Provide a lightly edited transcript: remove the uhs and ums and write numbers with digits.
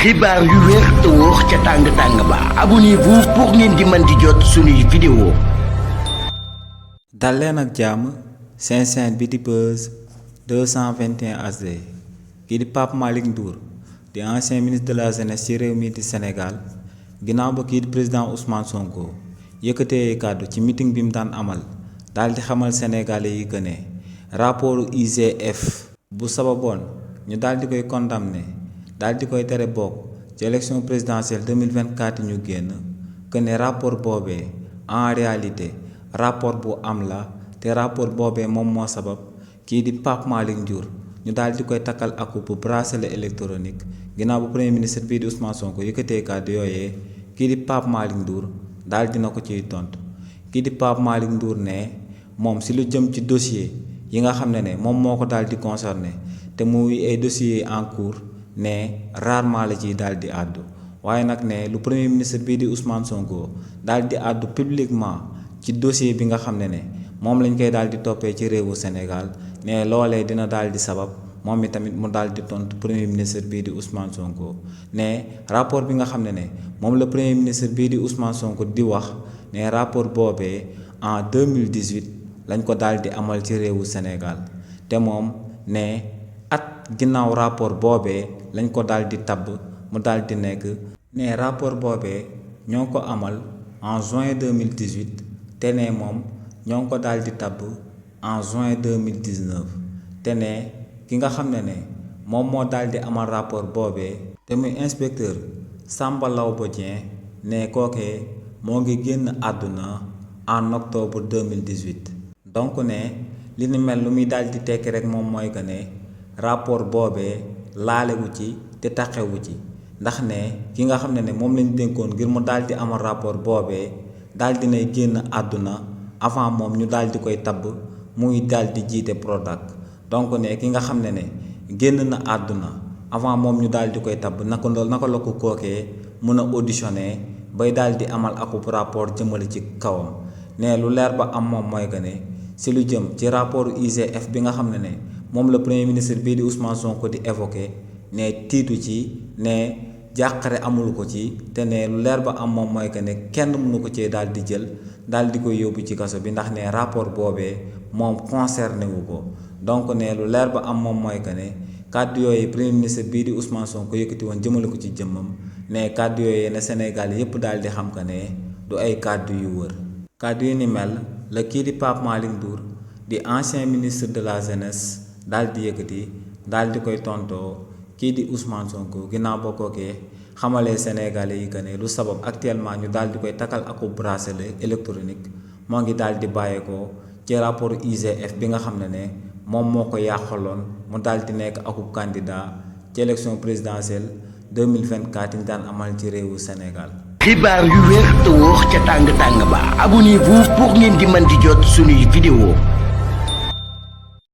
xibaar yu wér te wóor ca tàng ba abonnez-vous pour ngeen di mën di jot suñuy vidéo. dal leen ak jàmm seen chaîne bi di Buzz 221 HD kii di Pape Malick Ndour di ancien ministre de la jeunesse ci réew mi di Sénégal ginnaaw ba kii di président Ousmane Sonko yëkkatee kàddu ci meeting bi mu daan amal daal di xamal sénégalais yi que ne rapport IGF bu sababoon ñu daal di koy condamné daal di koy tere bokk ci élection présidentielle 2024 ñu génn que ne rapport boobee en réalité rapport bu am la te rapport boobee moom moo sabab kii di Pape Malick Ndour ñu daal di koy takkal ak bu bracelet électronique ginnaaw bu premier ministre bii di Ousmane Sonko yëkkatee kàddu yooyee kii di Pape Malick Ndour daal dina ko ciy tontu kii di Pape Malick Ndour ne moom si lu jëm ci dossier yi nga xam ne moom moo ko daal di concerné te muy ay dossiers en cours ne rarement la ciy daal di àddu waaye nag ne lu premier ministre bii di Ousmane Sonko daal di àddu publiquement ci dossier bi nga xam ne moom lañ koy daal di toppee ci réewu Sénégal ne loolee dina daal di sabab moom mi tamit mu daal di tontu premier ministre bii di Ousmane Sonko ne rapport bi nga xam ne moom la premier ministre bii di Ousmane Sonko di wax ne rapport boobee en 2018 lañ ko daal di amal ci réewu Sénégal te moom ne at ginnaaw rapport boobee lañ ko daal di tabb mu daal di nekk ne rapport boobee ñoo ko amal en juin 2018 te ne moom ñoo ngi ko daal di tabb en juin 2019 te ne ki nga xam ne moom moo daal di amal rapport boobee te muy inspecteur Samba Laobé Dieng ne kookee moo ngi génn àdduna en octobre 2018 donc ne li ni mel lu muy daal di tekki rek moom mooy que ne rapport boobee laalewu ci te taxewu ci ndax ne ki nga xam ne moom lañ dénkoon ngir mu daal di amal rapport boobee daal di nay génn àdduna avant moom ñu daal di koy tabb muy daal di jiite Prodac donc ne ki nga xam ne génn na àdduna avant moom ñu daal di koy tabb naka la ko kookee mën a auditionné bay daal di amal akub rapport jëmale ci kawam ne lu leer ba am moom mooy que ne si lu jëm ci rapport IGF bi nga xam ne moom la premier ministre bii di Ousmane Sonko di évoqué ne tiitu ci ne jàqare amul ko ci te ne lu leer ba am moom mooy que ne kenn mënu ko cee daal di jël daal di koy yóbbu ci kaso bi ndax ne rapport boobee moom concerné wu ko donc ne lu leer ba am moom mooy que ne kàddu yooyu premier ministre bii di Ousmane Sonko yëkkati woon jëmale ko ci jëmmam ne kàddu yooyu ne Sénégal yépp daal di xam que ne du ay kàddu yu wër kàddu yu ni mel la kii di Pape Malick Ndour di ancien ministre de la jeunesse daal di yëkkati daal di koy tontoo kii di Ousmane Sonko ginnaaw boo kookee xamalee Sénégalais yi que ne lu sabab actuellement ñu daal di koy takkal ak bracelet électronique moo ngi daal di bàyyeekoo ci rapport IGF bi nga xam ne moom moo ko yàqaloon mu daal di nekk akub candidat ci élection présidentielle 2024 yi ñu daan amal ci réewu Sénégal. xibaar yu wér te wóor ca tàng ba abonnez-vous pour ngeen di mën di jot suñuy vidéo.